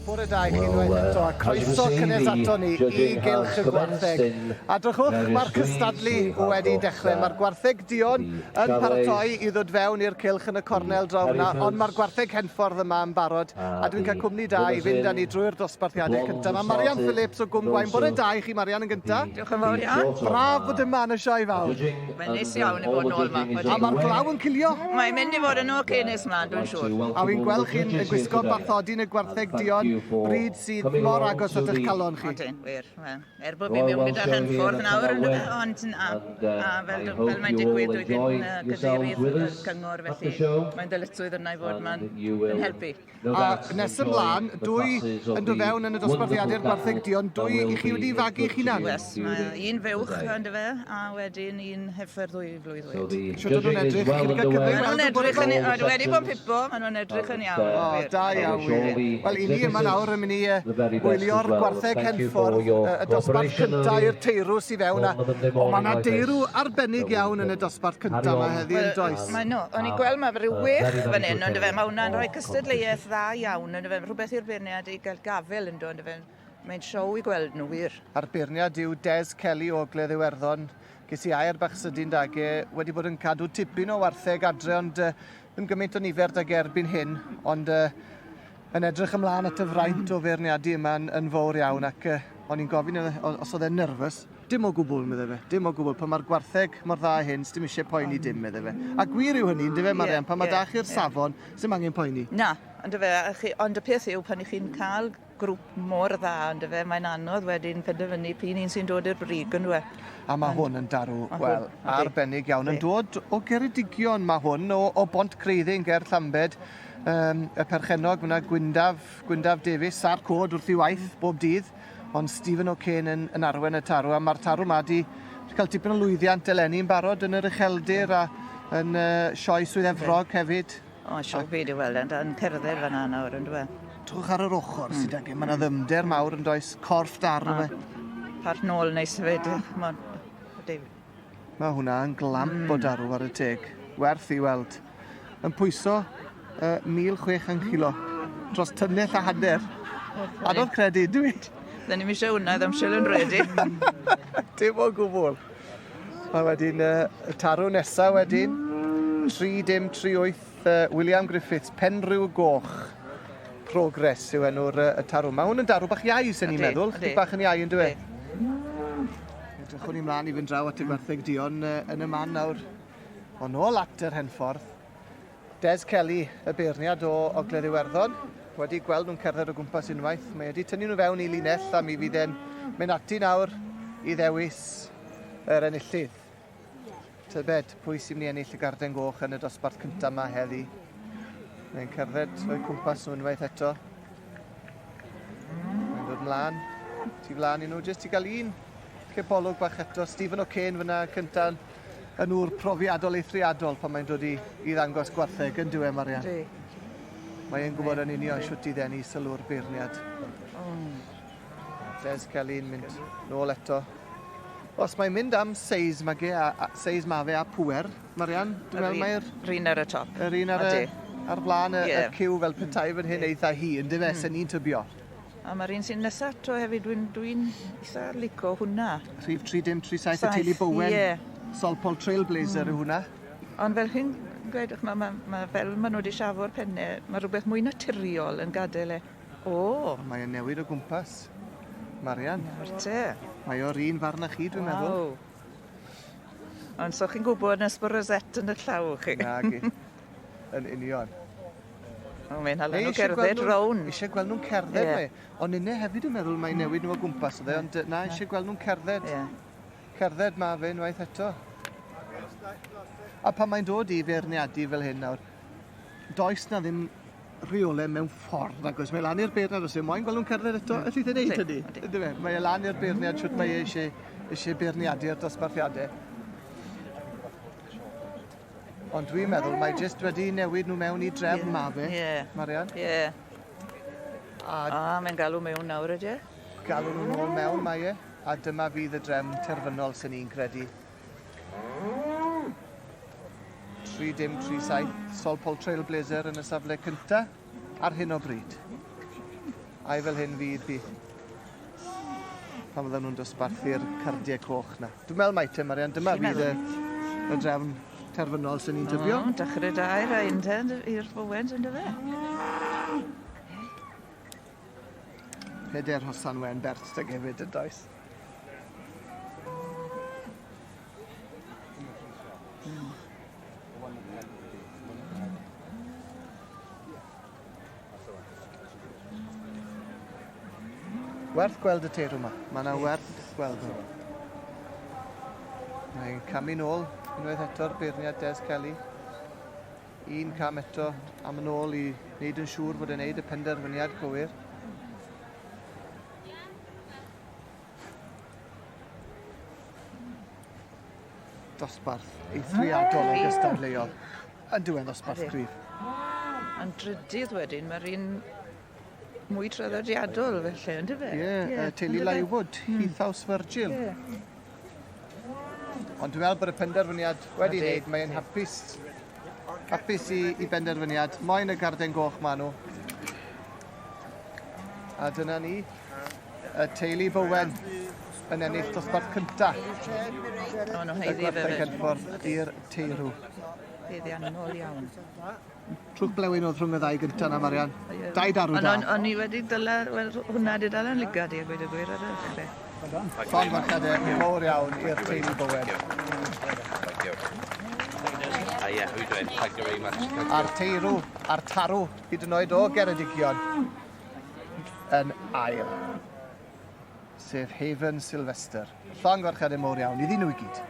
Bore da i chi unwaith eto a croeso cynnes ato ni i Gylch y Gwartheg. A drychwch, mae'r cystadlu wedi dechrau. Mae'r gwartheg duon yn paratoi i ddod fewn i'r cylch yn y cornel draw fyna, ond mae'r gwartheg Henffordd yma yn barod, a dwi'n cael cwmni da i fynd â ni drwy'r dosbarthiadau cyntaf. Mae Marian Phillips o Gwm Gwaun. Bore da i chi, Marian, yn gyntaf. Diolch yn fawr iawn. Braf bod yma yn y sioe fawr. Mae'n neis iawn i fod nôl yma. A mae'r glaw yn cilio. Mae'n mynd i fod yn oce nes mlaen, dwi'n siŵr. A fi'n gweld chi'n gwisgo bathodyn y gwartheg duon, bryd sydd mor agos at eich calon chi. Odyn, wir. Er bod fi mewn gyda'r Henffordd nawr, ond na, a fel, fel mae'n digwydd, dwi ddim yn cadeirydd y cyngor, felly mae'n ddyletswydd yna i fod yma'n yn helpu. A nes ymlaen, dwy yn dod fewn yn y dosbarthiadau'r gwartheg duon, dwy i chi wedi fagu eich hunan? Yes, mae un fuwch ynddo fe, a wedyn un heffer ddwy flwydd oed. Shwt o'n nhw'n edrych? Chi wedi cael cyfle i Maen weld nhw'n nhw bore edrych yn... ma? Wedi wedi bod yn pipo, maen nhw'n edrych yn iawn. O, da iawn wir. Wel, i ni yma nawr yn mynd i wylio'r gwartheg Henffordd, y dosbarth cyntaf i'r teirw sy fewn. A, o, mae yna deirw arbennig iawn yn y dosbarth cyntaf yma heddi, yn does? Maen nhw. O'n i'n gweld mae rhyw wech fan hyn, ond fe, mae hwnna'n rhoi cystadleuaeth dda iawn, ond fe, rhywbeth i'r beirniad i gael gafel ynddo, ond fe, mae'n siow i gweld nhw wir. A'r beirniad yw Des Kelly o Ogledd Iwerddon. Ges i air bach sydyn 'dag e, wedi bod yn cadw tipyn o wartheg adre, ond uh, ddim gymaint o nifer 'dag e erbyn hyn, ond uh, yn edrych ymlaen at y fraint o feirniadu yma yn, yn fawr iawn ac uh, o'n i'n gofyn os oedd e'n nervous. Dim o gwbl, medde fe. Dim o gwbl. Pan mae'r gwartheg mor dda hyn, dim eisiau poeni dim, medde fe. A gwir yw hynny, yndyfe, Marian? Pan mae yeah, da chi'r yeah. safon, sy'n angen poeni. Na, yndyfe. Ond y peth yw, pan i chi'n cael grŵp mor dda, yndyfe, mae'n anodd wedyn penderfynu p'un un sy'n dod i'r brig, yndyfe. A mae hwn yn darw, wel, arbennig iawn. Yn dod o Geredigion mae hwn, o, o Bont Creuddyn ger Llambed. Um, y perchennog fyna, Gwyndaf, Gwyndaf Davies, sa'r cod wrth i waith bob dydd, ond Stephen O'Kane yn, yn arwen y tarw, a mae'r tarw ma di, di cael tipyn o lwyddiant eleni yn barod yn yr ucheldir a yn uh, sioe Swydd Efrog hefyd. O, sioe byd i weld, yn cerdded fan'na nawr, yn dwi? Trwch ar yr ochr sydd angen, mae yna ddyfnder mawr yn does, corff da arno fe. Part nôl neis hefyd, mae'n... Mae hwnna yn glamp mm. o darw ar y teg, werth i weld. Yn pwyso uh, 1,600 kilo, dros tunnell a hanner. Anodd credu, dwi. Da ni'n eisiau hwnna, ddim siŵr yn ready. Dim o gwbl. A wedyn uh, y tarw nesa wedyn, 3 dim 3 8 uh, William Griffiths, Penrhyw Goch. Progress yw enw'r uh, y tarw. Mae hwn yn darw bach iau, sy'n ni'n meddwl. Chydig bach yn iau yn dwi. Edrychwn ni mlaen i fynd draw at y gwartheg duon uh, yn y man nawr. Ond nôl at yr Henffordd. Des Kelly, y beirniad o Ogledd Iwerddon, wedi gweld nhw'n cerdded o gwmpas unwaith. Mae wedi tynnu nhw fewn i linell a mi fydd e'n mynd ati nawr i ddewis yr enillydd. Tybed pwy sy'n mynd i ennill y garden goch yn y dosbarth cyntaf yma heddi. Mae'n cerdded o'i cwmpas nhw unwaith eto. Mae'n dod mlaen, tu flaen i nhw, jyst i gael un cipolwg bach eto. Stephen O'Kane fyna cyntaf yn ŵr profiadol eithriadol pan mae'n dod i, i ddangos gwartheg yn dyw e, Marian? Ydy. Mae e'n gwybod yn union shwt i ddenu sylw'r beirniad. Mm. Des Kelly'n mynd nôl eto. Os mae'n mynd am seis ma ge, a, a, seis ma fe a pŵer, Marian, dwi'n meddwl mae'r... Yr un ar y top. Yr un ar, y, ar flaen y, yeah. y cyw fel petai fan hyn eitha hi, yn dyfe, mm. sen ni'n tybio. A mae'r un sy'n nesaf ato hefyd, dwi'n dwi eitha lico hwnna. Rhif 3037 y teulu Bowen. Ie. Solpol Trailblazer yw hwnna. Ond fel chi'n gweud, mae ma, ma fel maen nhw wedi siafo'r pennau, mae rhywbeth mwy naturiol yn gadael e. O! Mae e'n newid o gwmpas. Marian. Nawr te. Mae o'r un farn â chi, dwi'n meddwl. Waw. Ond so chi'n gwybod nes bod rosette yn y llaw chi. Nagi. Yn union. O, mae'n hala nhw gerdded rown. Eisiau gweld nhw'n cerdded, yeah. mae. Ond inne hefyd yn meddwl mae'n newid nhw o gwmpas oedd e, ond na, eisiau gweld nhw'n cerdded. Yeah. Cerdded ma fe unwaith eto. A pan mae'n dod i feirniadu fel hyn nawr, does na ddim rheolau mewn ffordd nag oes. Mae lan i'r beirniad os yw moyn gweld nhw'n cerdded eto, ellith e wneud hynny. Yndyfe? Mae e lan i'r beirniad shwt mae e eisiau, eisiau beirniadu'r dosbarthiadau. Ond dwi'n meddwl mae jyst wedi newid nhw mewn i drefn yeah. ma fe, yeah. Marian. Ie. Yeah. A, a mae'n galw mewn nawr ydy e? Galw nhw nôl mewn mae e, a dyma fydd y drefn terfynol sy'n ni'n credu. 3 dim 3 7, Sol Paul Trailblazer yn y safle cynta ar hyn o bryd. Ai fel hyn fydd hi pan fydden nhw'n dosbarthu'r cardiau coch na. Dwi'n meddwl mai te, Marian, dyma fydd y, y drefn terfynol sy'n ni'n tybio. O, dechrau da i'r rhain te, i'r Bowens, ynddo fe? Peder hosan wen bert dy hefyd yn does? Werth gweld y teirw yma. Mae yna werth gweld nhw. Mae'n camu nôl unwaith eto'r beirniad Des Kelly. Un cam eto am yn ôl i wneud yn siŵr fod e'n wneud y penderfyniad cywir. Dosbarth eithriadol o gystadleuol. Yn diwedd dosbarth cryf. Yn drydydd wedyn, mae'r un mwy traddodiadol felly, ynddo fe? Ie, yeah, teulu Lywood, Heath House Virgil. Yeah. Ond dwi'n meddwl bod y penderfyniad wedi wneud, mae'n hapus, hapus i, i benderfyniad. Moyn y garden goch ma nhw. A dyna ni, y teulu Bowen yn ennill dosbarth cynta. O, nhw Y haeddu fe gwartheg fyd. Henffordd i'r teirw. Haeddiannol iawn. Trwch blewyn oedd rhwng y ddau gynta na, Marian. Dau darw Ond da. o'n o'n i wedi dyla, wel, hwnna wedi dal yn lygad i a gweud y gwir ar y dechrau. Llongyfarchiadau mowr iawn i'r teulu Bowen. Thank you. Yeah, who doing? Thank you very much. Thank you. A'r teirw, a'r tarw, hyd yn oed o Geredigion, yn ail. Sef Haven Sylvester. Llongyfarchiadau mowr iawn iddyn nhw i gyd.